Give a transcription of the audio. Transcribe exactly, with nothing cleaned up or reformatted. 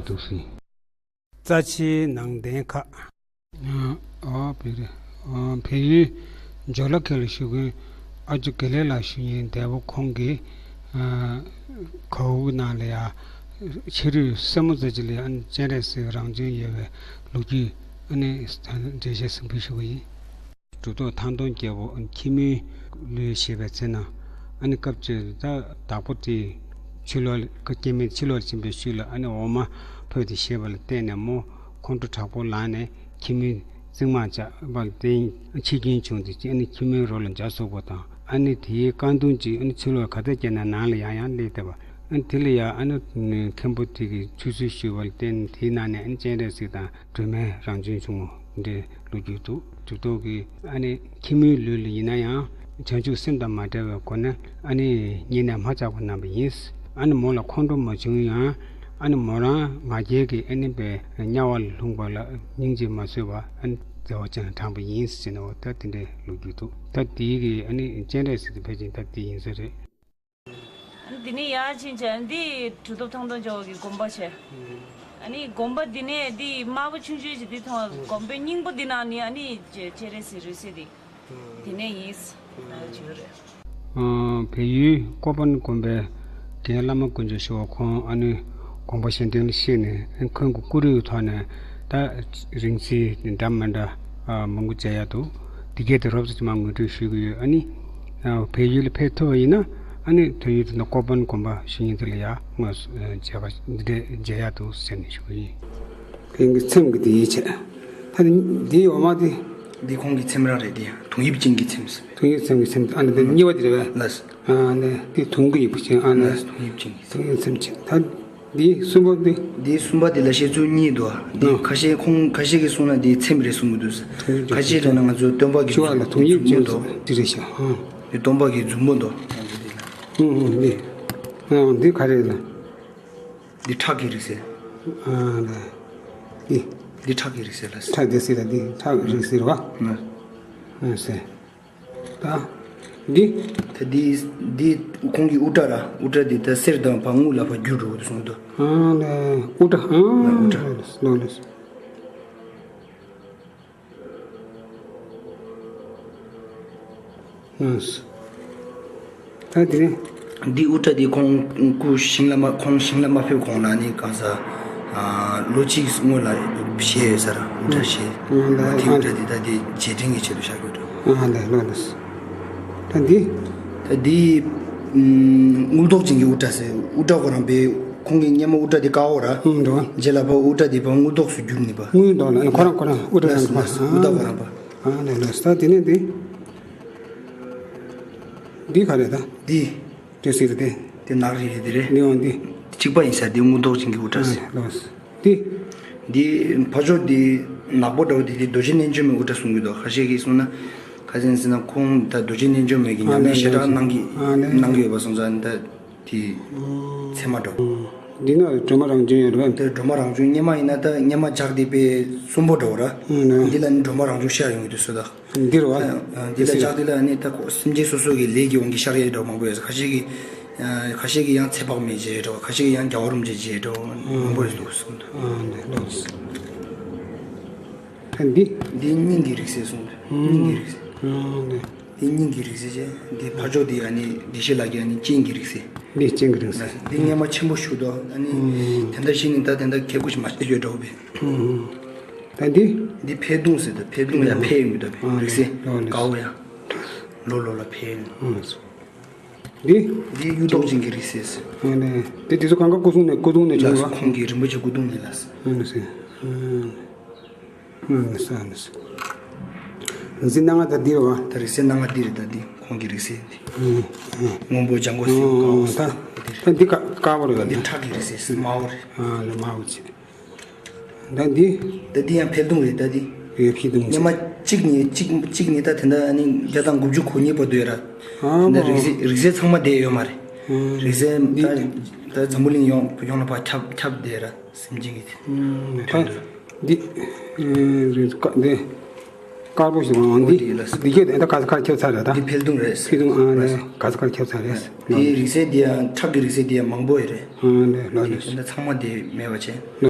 འདུག་ཟིན། རྩ་ཆེའི་ནང་དོན་ཁག་ཨ་ཨ་བོད་རིགས་ཨ་བལ་ཡུལ་ཇོ་ལ་ཁེལ་ལ་བཞུགས་མཁན་ཨ་ཇོ་དགེ་ལེགས་ལགས་ཞུ་མཁན་འདས་པོ་ཁོང་གིས་ཨ་གའུ་ནང་ལ་ཡ་ཕྱི་རོལ་སེ་མོ་ཙེ་ཅི་ལ་ཡ་སྤྱན་རས་གཟིགས་རང་བྱོན་ཡོད་པའི་ལོ་རྒྱུས་ཨ་ནི་འགྲེལ་བཤད་གསུང་འབུལ་ཞུ་གི་ཡིན། གྲུབ་ཐོབ་ཐང་སྟོང་རྒྱལ་པོ་ཁྱི་མོའི་ལུས་ཞེས་པའི་ཚེ་ན་ཨ་ནི་སྐབས་ཅིག་ད་བདག་པོ་དེ་ཕྱི་ལོགས་ལ་སྐྱེ་དམན་ཕྱི་ལོགས་ལ་ཕྱིན་པའི་ཤུལ་ལ་ཨ་ནི་འོ་མ་ཕུལ་ཏེ་བཞེས་པ་ལ་བརྟེན་ནས་མོ་ཁོང་ཁྲོ་དྲག་པོ་ལངས་ནས་ཁྱི་མོའི་རྩིབ་མར་བཅག་པ་ལ་བརྟེན་འཆི་སྐྱོན་བྱུང་སྟེ་ཨ་ནི་ཁྱི་མོའི་རོ་ལ་འཇའ་སོགས་པ་དང་ཨ་ནི་དེའི་རྐང་དུང་གཅིག་ཨ་ནི་ཕྱི་ལོགས་ག་ཚོད་བསྐྱལ་ན་ནང་ལ་ཡང་ཡང་སླེབས་བསྡད་པ། ཨ་ནི་དེ་ལ་ཡང་ཨ་ནི་མཁན་པོ་དེ་གིས་ཆོས་ཚུལ་ཞུས་པ་ལ་བརྟེན་དེའི་ནང་ནས་ཨ་ནི་སྤྱན་རས་གཟིགས་དང་སྒྲོལ་མའི་རང་བྱོན་བྱུང་བ་འདྲའི་ལོ་རྒྱུས་འདུག་གྲུབ་ཐོབ་ཀྱིས་ཨ་ནི་ཁྱི་མོའི་ལུས་ལ་ཡིན་ན་ཡང་བྱང་ཆུབ་སེམས་དང་མ་བྲལ་བའི་སྒོ་ནས་ཨ་ནི་བསྙེན་གནས་མ་བཅག་པ་གནང་བ་ཡིན། ཨ་ནི་མོ་ལ་ཁོང་ཁྲོ་མ་བྱུང་ཡང་ཨ་ནི་མོ་རང་ང་རྒྱལ་གྱིས་ཨ་ནི་པའི་དམྱལ་བ་ལ་ལྷུང་བ་ལ་སྙིང་རྗེ་མ་བཟོད་པ་ཨ་ནི་བདེ་བ་ཅན་དྲངས་པ་ཡིན་ཟེར་ནས་འོ་ད་དེ་འདྲའི་ལོ་རྒྱུས་འདུག་ད་དེའི་གི་ཨ་ནི་སྤྱན་རས་གཟིགས་དེ་ཕལ་ཆེར་ད་དེ་ཡིན་ས་རེད། ཨ་ནི་དེ་ནས་ཡར་ཕྱིན་བྱས་འདི་གྲུབ་ཐོབ་ཐང་སྟོང་རྒྱལ་པོ་གི་དགོན་པ་བྱས། ཨ་ནི་དགོན་པ་འདི་ནས་འདི་དམར་པོ་ཆུང་ཆུང་ཞིག་འདི་མཐོང་། དགོན་པའི་སྙིང་པོ་འདི་ནང་ནི་ཨ་ནི་སྤྱན་རས་གཟིགས་རི་རྩེ་འདི་དེ་ནས་ཡིན་ཟེར་བྱས་རེད། ཨ་བལ་ཡུལ་ཀོ་པན་དགོན་པའི་རྒན་བླ་མ་དཀོན་མཆོག་ཞུ་བ་ཁོང་ཨ་ནི་དགོངས་པ་གཞན་དོན་ལ་གཤེགས་ནས་ཁོང་གི་སྐུ་རིང་ཐོག་ནས་ད་རིང་ཚད་འདྲ་མི་འདྲ་མང་པོ་མཇལ་ཡག་འདུག་འདི་གས་དེ་རོབ་ཙམ་ཅིག་མར་ངོ་སྤྲོད་ཞུ་གི་ཡོད། ཨ་ནི་བལ་ཡུལ་ལ་ཕེབས་ཐུབ་པ་ཡིན་ན་ཨ་ནི་དོན་ཡོད་དུ་ན་ཀོ་པན་དགོན་པ་ཞུ་ཡིན་དེ་ལ་ཡ་དངོས་སུ་མཇལ་བ་འདི་འདྲས་མཇལ་ཡག་འདུག་ཟེར་ནས་ཞུ་གི་ཡིན། ཁོང་གི་ཚེམས་ཀྱི་དེ་ཡིད་ཆེས། ད་ནི་འདིའི་འོ་མ་དེ། འདི་ཁོང་གི་ཚེམས་ར་རེད། དེ་ཡང་དུང་དབྱིབས་ཅན་གྱི་ཚེམས་ཟེར་བས། དུང་དབྱིབས་ཚེམས་ཀྱི་ཚེམས་ཨ་ནི་འདི་གཉིས་པ་དེ་རེད་བས། ལགས། ཨ་ནི་འདི་དུང་གི་དབྱིབས་ཅན་ཨ་ནི། ལགས་དུང་དབྱིབས་ཅན་གྱི་ཚེམས། དུང་དབྱིབས་ཚེམས་ཅན་ད། འདི་གསུམ་པ་འདི། འདི་གསུམ་པ་འདི་ལ་བཤད་ཚུལ་གཉིས་འདུག་འདི་ཨ་ཁ་ཤས་ཁོང་ཁ་ཤས་ཀྱིས་གསུངས་ན་འདི་ཚེམས་རེད་གསུང་གི་འདུག་དུང་དབྱིབས་ཁ་ཤས་ལབ་ན་ང་ཚོ་སྟོན་པ་གི་ཆུ་བ་ལ་དུང་དབྱིབས་མཛུབ་མོ་ཅན་འདུག་འདི་རེད་ཤག་ཨ། འདི་སྟོན་པ་གི་མཛུབ་མོ་འདུག་ཨ་འདི་འདི་ལ། ཨ་འདི་ཨ་འདི་ག་རེ་ལ། འདི་ཁྲག་གི་རིགས་ཟེར། ཨ་ལ། འདི། འདི་ཁྲག་གི་རིགས་ཟེར་ལ་ཟེར། ཁྲག་འདི་ཟེར་ལ་འདི་ཁྲག་རིགས་ཟེར་བ། ཨ། ཨ་ཟེར། ད། འདི། ད་འདི་འདི་ཁོང་གི་དབུ་སྐྲ་ར་དབུ་སྐྲ་འདི་ད་གསེར་དང་བ་དངུལ་ལ་བ་བསྒྱུར་འགྲོ་གི་འདུག་གསུངས་འདུག་ཨ་ལ། དབུ་སྐྲ་ཨ། དབུ་སྐྲ། ལོ་ལོ། ཨ། ད་དེ་རིང་། འདི་དབུ་སྐྲ་འདི་ཁོང་སྐུ་ཞིང་ལ་མ་ཁོང་ཞིང་ལ་མ་ཕེབས་གོང་ལ་ནི་གང་ཟག་ཨ། ལོ་གཅིག་སྔོན་ལ་བཞེས་ཡོད་ས་ར་དབུ་སྐྲ་བཞེས། ཨ་ལ་དེ་དབུ་སྐྲ་འདི་ད་དེ་རྗེས་དྲན་གྱི་ཆེད་དུ་བཞག་ཡོད་འགྲོ། ཨ་ལ་ལོ་ལོ། ད་འདི། ད་འདི། ཨམ། དངུལ་མདོག་ཅན་གྱི་དབུ་སྐྲ་ཟེར། དབུ་སྐྲ་ཁོ་རང་པའི་ཁོང་གི་སྔོན་མ་དབུ་སྐྲ་འདི་དཀར་པོ་ར། ཨང་འགྲོ། རྗེས་ལ་ཕར་དབུ་སྐྲ་འདི་ཕར་དངུལ་མདོག་སུ་བསྒྱུར་ནི་པ། དངུལ་མདོག་ལ་ཁོ་རང་ཁོ་རང་དབུ་སྐྲ་ལགས་ལ་ཕར། ལགས་ལགས། དབུ་སྐྲ་ཁོ་རང་པ། ཨ་ལགས་ལགས། ད་དེ་ནས་འདི། འདི་ག་རེ་ད། འདི། དེ་ཟེར་དེ། དེ་ནག་རིལ་རིལ་དེ་རེད། འདི་འོང་འདི། གཅིག་པ་ཡིན་ས་འདི་དངུལ་མདོག་ཅན་གྱི་དབུ་སྐྲ་ཟེར། ལགས། འདི། འདི་ཕ་ཇོ་འདི་ནག་པོ་འདྲ་བོ་འདི་འདི་རྡོ་རྗེ་རྣལ་འབྱོར་མའི་དབུ་སྐྲ་གསུང་གི་འདུག་ཁ་ཤས་ཀྱིས་གསུངས་ན། ཁ་སང་ཟེར་ན་ཁོང་ད་རྡོ་རྗེ་རྣལ་འབྱོར་མའི་གི་ཉམས་ལེན་ཞེ་དྲག་གནང་གི་ཨ་ལས་གནང་གི་ཡོད་པ་སོང་ཙང་ད་དེ་ཚད་མ་འདྲ་བོ། འདི་ན་སྒྲོལ་མ་རང་བྱུང་ཡོད་རེད་པ། དེ་སྒྲོལ་མ་རང་བྱུང་སྔོན་མ་ཡིན་ན་ད་སྔོན་མ་ལྗགས་དེ་དཔེ་གསོན་པོ་འདྲ་བོ་ར། ཨ་ལས། འདི་ལ་ནི་སྒྲོལ་མ་རང་བྱུང་ཤར་ཡོང་གི་འདུག་ཟེར་ད། འདི་རེད་པ། ཨ་འདི་ལ་ལྗགས་འདི་ལ་ནི་ད་ཁོ་སེམས་ཅན་སོ་སོ་གི་ལས་ཀྱི་དབང་གིས་ཤར་ཡས་འདྲ་བོ་མང་པོ་ཡོད་ས། ཁ་ཤས་ཀྱིས་ཨ་ཁ་ཤས་ཀྱིས་ཡང་ཚེ་དཔག་མེད་བྱས་འདྲ་བོ། ཁ་ཤས་ཀྱིས་ཡང་རྒྱལ་བ་རིན་པོ་ཆེ་བྱས་འདྲ་བོ་མང་པོ་ཡོད་འདུག་གསུངས་འདུག་ཨ་འདི་ལོ། ད་འདི། འདི་སྙིང་གི་རིགས་སེལ་གསུངས་འདུག་སྙིང་གི་རིགས་སེལ། ཨ་འདི། འདི་སྙིང་གི་རིགས་སེལ་བྱས། འདི་ཕར་ཕྱོགས་འདི་ཨ་ནི་བདེ་གཤེགས་ལགས་ཀྱི་ཨ་ནི་སྤྱན་གྱི་རིགས་སེལ། འདི་སྤྱན་གྱི་རིགས་སེལ། འདི་སྔོན་མ་ཆེན་པོ་བཞུགས་འདུག་ཨ་ནི་ཨ་དེ་འདྲ་ཞིག་ནི་ད་དེ་འདྲ་མཁས་པོ་ཞིག་མ་བྱས་ཡོད་འདྲ་བོ་པས། ཨ་ད་འདི། འདི་འཕེལ་གདུང་ཟེར་འདུག་འཕེལ་གདུང་ཡང་འཕེལ་ཡོང་གི་འདུག་པས། ཨ་རིགས་སེལ། ཨ་དཀར་པོ་ཡང་། ལོ་ལོ་ལ་འཕེལ་ཡོང་། ཨ་འདི། འདི་གཡུ་མདོག་ཅན་གྱི་རིགས་སེལ། ཨ་ནི། དེ་དེ་ཚོ་གང་ག་སྐུ་གསུང་ནས་སྐུ་གདུང་ནས་བྱུང་བ། ལགས་སོ། ཁོང་གི་རིན་པོ་ཆེ་སྐུ་གདུང་ནས་ལགས་སོ། ཨ་ནི་སེ། ཨ་ནི་སེ་ཨ་ནི་སེ། རིགས་སེལ་སྣ་ལྔ་ད་འདི་རེད་པ། ད་རིགས་སེལ་སྣ་ལྔ་འདི་རེད། ད་འདི་ཁོང་གི་རིགས་སེལ་འདི། ཨ་ཨ། སྔོན་པོ་ལྗང་གུ་སེར་དཀར་པོ་ཨ་ད། ད་འདི་དཀར་དཀར་པོ་རེད་པ། འདི་ཁྲག་གི་རིགས་སེལ་དམར་པོ་རེད། ཨ་ལེ་དམར་པོ་ཅིག་ད་འདི། ད་འདི་ཡང་འཕེལ་གདུང་རེད་ད་འདི། ཡོད་འཕེལ་གདུང་རེད། སྔོན་མ་གཅིག་ནས་གཅིག་གཅིག་ནས་ད་དེ་འདྲ་ཨ་ནི་བརྒྱ་དང་དགུ་བཅུ་གོ་གཉིས་བར་དུ་ཡོད་ར། ཨ་འདི་མ་རིགས་སེལ་རིགས་སེལ་ཚང་མ་བསྡད་ཡོད་མ་རེད། ཨ་རིགས་སེལ་འདི་ད་ད་འཛམ་བུ་གླིང་ཡོངས་ཡོངས་ལ་ཕར་ཁྱབ་ཁྱབ་བསྡད་ར་སེམས་ཅན་གྱི་དེ། ཨ་ད་འདི་ཨ་རིགས་ཀ་འདི་དཀར་པོ་ཞིག་འོང་འདི་འདི་ཁྱེད་ད་ག་ས་གར་ཁྱབ་ཚར་རེད་ད། འདི་འཕེལ་གདུང་རེད། འཕེལ་གདུང་ཨ་ནི་ག་ས་གར་ཁྱབ་ཚར་རེད། འདི་རིགས་སེལ་འདི་ཡང་ཁྲག་གི་རིགས་སེལ་འདི་ཡང་མང་པོ་ཡོད་རེད། ཨ་ནི་ལོ་ལོ། ད་ཚང་མ་བསྡད་མེད་པ་བྱས།